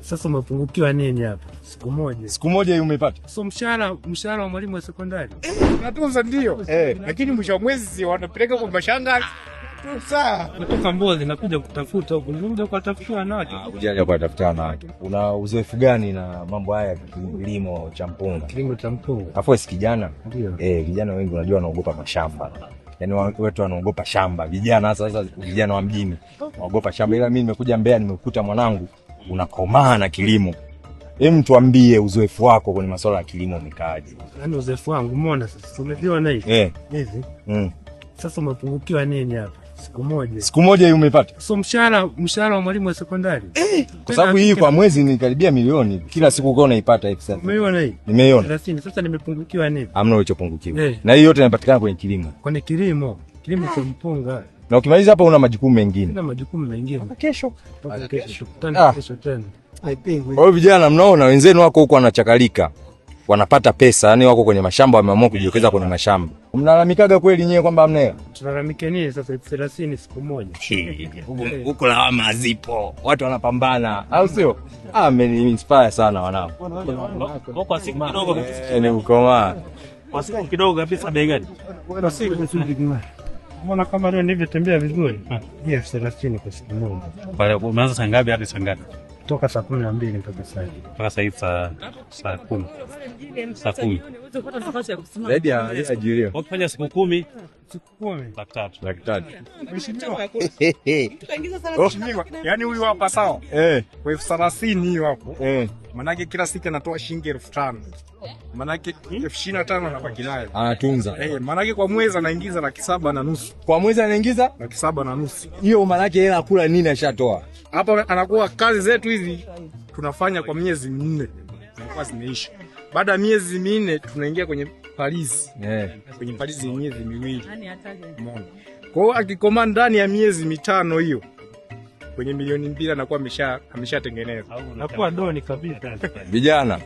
Sasa umepungukiwa nini hapa? Siku moja. Siku moja hii umeipata? So mshahara wa mwalimu wa sekondari. Natunza ndio. Lakini mwisho wa mwezi wanapeleka kwa mashangazi. Sawa. Kutoka Mbozi nakuja kutafuta huko. Ndio kuwatafuta wanawake. Kuja kuwatafuta wanawake. Una uzoefu gani na mambo haya ya kilimo cha mpunga? Kilimo cha mpunga. Afu si kijana? Ndio. Vijana wengi unajua wanaogopa mashamba. Yaani watu wanaogopa shamba. Vijana sasa vijana wa mjini wanaogopa shamba. Ila mimi nimekuja Mbeya nimekuta mwanangu unakomaa na kilimo. Hem, tuambie uzoefu wako kwenye masuala ya kilimo umekaaje? Yaani uzoefu wangu umeona sasa tumeviona hivi. Hivi. Sasa umepungukiwa nini hapa? Siku moja. Siku moja hii umeipata? So mshahara wa mwalimu wa sekondari. Kwa sababu hii kwa mwezi ni karibia milioni. Kila siku uko unaipata hivi sasa. Umeiona hii? Nimeiona. 30. Sasa nimepungukiwa nini? Hamna ulichopungukiwa. Na hii yote inapatikana kwenye kilimo. Kwenye kilimo. Kilimo cha mpunga. Na ukimaliza hapa una majukumu mengine. Una majukumu mengine. Kesho. Kesho. Tukutane kesho tena. Kwa hiyo vijana mnaona wenzenu wako huko wanachakalika. Wanapata pesa, yani wako kwenye mashamba wameamua kujiwekeza kwenye mashamba. Mnalalamikaga kweli nyewe kwamba hamna hela? Tunalalamika nini sasa 30 siku moja? Huko lawama zipo. Watu wanapambana, au sio? Ameni inspire sana wanangu. Kwa siku kidogo kabisa. Ni ukomaa. Kwa siku kidogo kabisa bei gani? Kwa siku mbona kama leo nilivyotembea vizuri? Ni 30 kwa siku moja. Pale umeanza saa ngapi hadi saa ngapi? Toka saa 12 mpaka saa hivi. Mpaka saa hivi saa 10. Saa 10. Zaidi ya ajirio. Wakifanya siku 10, siku 10. 300,000. 300,000. Mheshimiwa. Yaani huyu hapa sawa. Kwa 30,000 hiyo hapo. Manake kila siku anatoa shilingi 5,000. Manake 25,000 anabaki nayo. Anatunza. Manake kwa mwezi anaingiza 750,000. Kwa mwezi anaingiza 750,000. Hiyo manake hela kula nini ashatoa? Hapa anakuwa kazi zetu hizi tunafanya kwa miezi 4. Zinakuwa zimeisha. Baada ya miezi 4 tunaingia kwenye palizi. Kwenye palizi miezi 2. Umeona? Kwa hiyo akikoma ndani ya miezi 5 hiyo kwenye milioni 2 anakuwa ameshatengeneza. Nakuwa doni kabisa. Vijana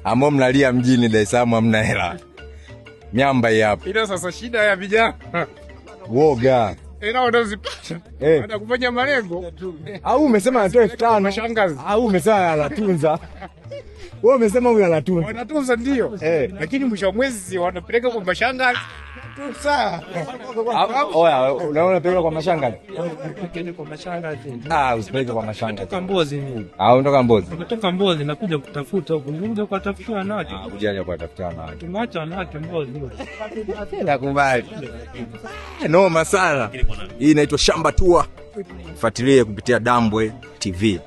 ambao mnalia mjini Dar es Salaam hamna hela. Miamba hii hapa. Ila sasa shida ya vijana woga. Ila wanazipata. Baada kufanya malengo. Au umesema anatoa 5,000 mashangazi. Au umesema anatunza. Wewe umesema huyu anatunza. Wanatunza ndio. Lakini mwisho wa mwezi wanapeleka kwa mashangazi. Sawa. Oya, unaona peleka kwa mashangazi? Peleka kwa mashangazi. Usipeleke kwa mashangazi. Kutoka Mbozi mimi. Unatoka Mbozi. Kutoka Mbozi nakuja kutafuta huko. Ndio kuwatafuta wanawake. Kuja kuwatafuta wanawake. Tumeacha wanawake Mbozi. Nakubali. Noma sana. Hii inaitwa Shamba Tour. Fuatilie kupitia Dambwe TV.